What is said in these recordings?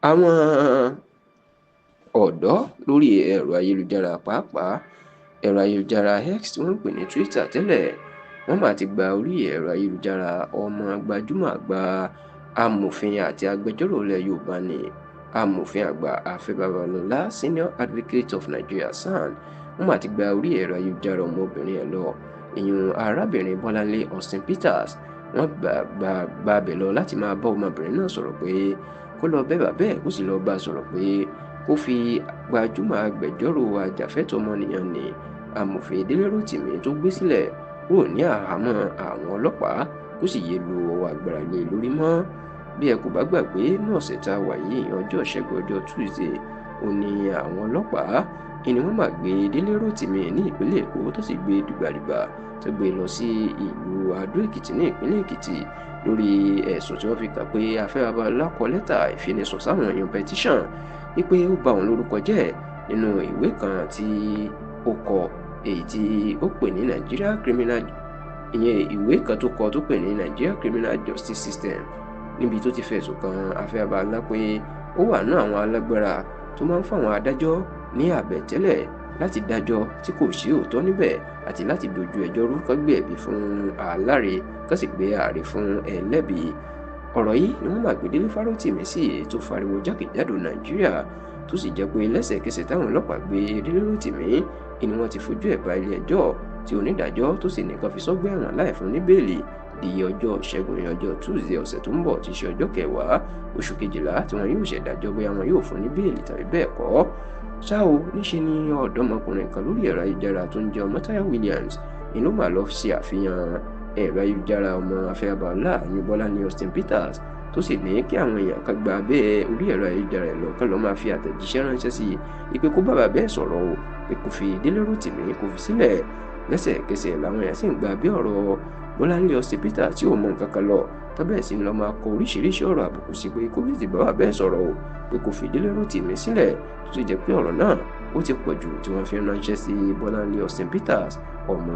Àwọn ọ̀dọ́ lórí ẹ̀rọ ayélujára, pàápàá ẹ̀rọ ayélujára X tí wọ́n ń pè ní Twitter tẹ́lẹ̀, wọ́n mà ti gba orí ẹ̀rọ ayélujára ọmọ gbajúmọ̀ àgbà amòfin àti agbẹjọ́rò ilẹ̀ Yorùbá ní amòfin àgbà Afẹ́ Babalọ́lá, Senior Advocate of Nigeria, SAN. Wọ́n mà ti gba orí ẹ̀rọ ayélujára ọmọbìnrin ẹ̀ lọ, ìyún arábìnrin Bọ́láńlé Austin Peters. Wọ́n gba abẹ̀ lọ láti máa bá ọmọbìnrin náà sọ̀rọ̀ pé kó lọ bẹ́ bàbá ẹ̀, kó sì lọ bá a sọ̀rọ̀ pé kó fi gbajúmọ̀ agbẹjọ́rò ajàfẹ́tọ̀ọ́ ọmọnìyàn ní amòfin Délé Rótìmí tó gbé sílẹ̀ kúrò ní àhámọ́ àwọn ọlọ́pàá, kó sì yéé lo ọwọ́ agbára lé lórí mọ́. Bí ẹ kò bá gbàgbé, ní ọ̀sẹ̀ tá a wà yìí, ọjọ́ Ìṣẹ́gun, ọjọ́ Tuesday, ó ní àwọn ọlọ́pàá ni wọ́n máa gbé Délé Rótìmí ní ìpínlẹ̀ Èkó, tó sì gbé dìgbàdìgbà tó gbé lọ sí ìlú Adó Èkìtì ní ìpínlẹ̀ Èkìtì lórí ẹ̀sùn tí wọ́n fi kàn pé Afẹ́ Babalọ́lá kọ lẹ́tà ìfinisùn sáwọn èèyàn, petition, wípé ó bà òun lórúkọ jẹ́ nínú ìwé kan tí ó kọ, èyí tí ó pè ní Nigeria Criminal, ìyẹn ìwé kan tó kọ tó pè ní Nigeria Criminal Justice System, níbi tó ti fẹ̀sùn kan Afẹ́ Babalọ́lá pé ó wà ní àwọn alágbára tó máa ń fáwọn adájọ́ ní àbẹ̀tẹ́lẹ̀ láti dájọ́ tí kò sí òótọ́ níbẹ̀ àti láti dojú ẹjọ́ rú, kán gbé ẹ̀bi fún aláre, kán sì gbé ààrẹ fún ẹlẹ́bi. Ọ̀rọ̀ yìí ni wọ́n máa gbé Délé Fárótìmí sí, tó fariwo jákèjádò Nàìjíríà, tó sì jẹ́ pé lẹ́sẹ̀kẹsẹ̀ táwọn ọlọ́pàá gbé Délé Rótìmí ni wọ́n ti fojú ẹ̀ bá ilé ẹjọ́, tí onídàájọ́ tó sì nìkan fi sọ́gbà ẹ̀wọ̀n láì fún ní bẹ́ẹ̀lì di ọjọ́ Ṣẹ́gun, ọjọ́ Tuesday ọ̀sẹ̀ tó ń bọ̀, tí í ṣe ọjọ́ 10 oṣù 12, tí wọn yóò ṣèdájọ́ bóyá wọn yóò fún ní bẹ́ẹ̀lì tàbí bẹ́ẹ̀ kọ́. Ṣá o, níṣe ni ọ̀dọ́mọkùnrin kan lórí ẹ̀rọ ayélujára tó ń jẹ́ Ọmọ́táyọ̀ Williams ni ló máa lọ ṣe àfihàn ẹ̀rọ ayélujára ọmọ Afẹ́ Babalọ́lá, àyùn Bọ́láńlé Austin Peters, tó sì ní kí àwọn èèyàn kan gba abẹ́ orí ẹ̀rọ ayélujára ẹ̀ lọ, kán lọ́ọ́ máa fi àtẹ̀jíṣẹ́ ránṣẹ́ sí i pé kó bá bàbá ẹ̀ sọ̀rọ̀ o, pé kó fi Délé Rótìmí, kó fi sílẹ̀. Lẹ́sẹ̀kẹsẹ̀ làwọn èèyàn sì ń gba abẹ́ ọ̀rọ̀ Bọ́láńlé Austin Peters tí ò mọ nǹkan kan lọ, tọ́bẹ̀ sí ń lọ máa kọ oríṣiríṣi ọ̀rọ̀ àbùkù sí pé kó tètè bá bàbá ẹ̀ sọ̀rọ̀ o, pé kó fi Délé Rótìmí sílẹ̀, tó sì jẹ́ pé ọ̀rọ̀ náà ó ti pọ̀ jù tí wọ́n fi ránṣẹ́ sí Bọ́láńlé Austin Peters, ọmọ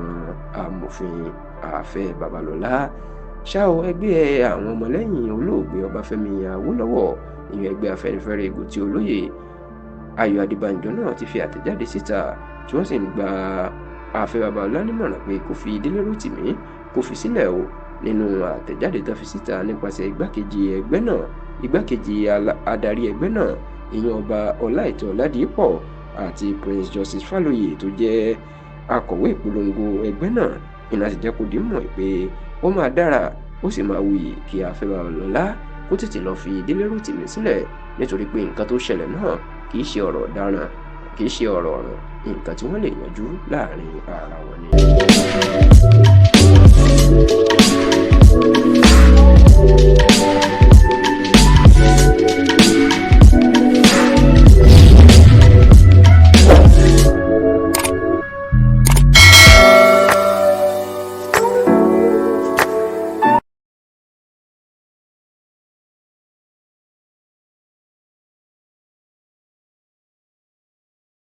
amòfin Afẹ́ Babalọ́lá. Ṣá o, ẹgbẹ́ àwọn ọmọlẹ́yìn olóògbé Ọbáfẹ́mi Awólọ́wọ̀, ìyẹn ẹgbẹ́ Afẹ́nifẹ́re igun tí olóyè Ayọ̀ Adébánjọ náà ti fi àtẹ̀jáde síta, tí wọ́n sì ń gba Afẹ́ Babalọ́lá nímọ̀ràn pé kó fi Délé Rótìmí, kó fi sílẹ̀ o. Nínú àtẹ̀jáde tó fi síta nípasẹ̀ igbákejì ẹgbẹ́ náà, igbákejì adarí ẹgbẹ́ náà, ìyẹn Ọba Ọláìtàn Ọládìpọ̀, àti Prince Justice Fálóyè tó jẹ́ akọ̀wé ìpolongo ẹgbẹ́ náà, iná ti jẹ́ kó di mọ̀ pé ó máa dára, ó sì máa wuyì kí Afẹ́ Babalọ́lá kó tètè lọ fi Délé Rótìmí sílẹ̀, nítorí pé nǹkan tó ṣẹlẹ̀ náà kì í ṣe ọ̀rọ̀ ọ̀daràn, kì í ṣe ọ̀rọ̀ ọ̀ràn, nǹkan tí wọ́n lè yanjú láàrin ara wọn ni.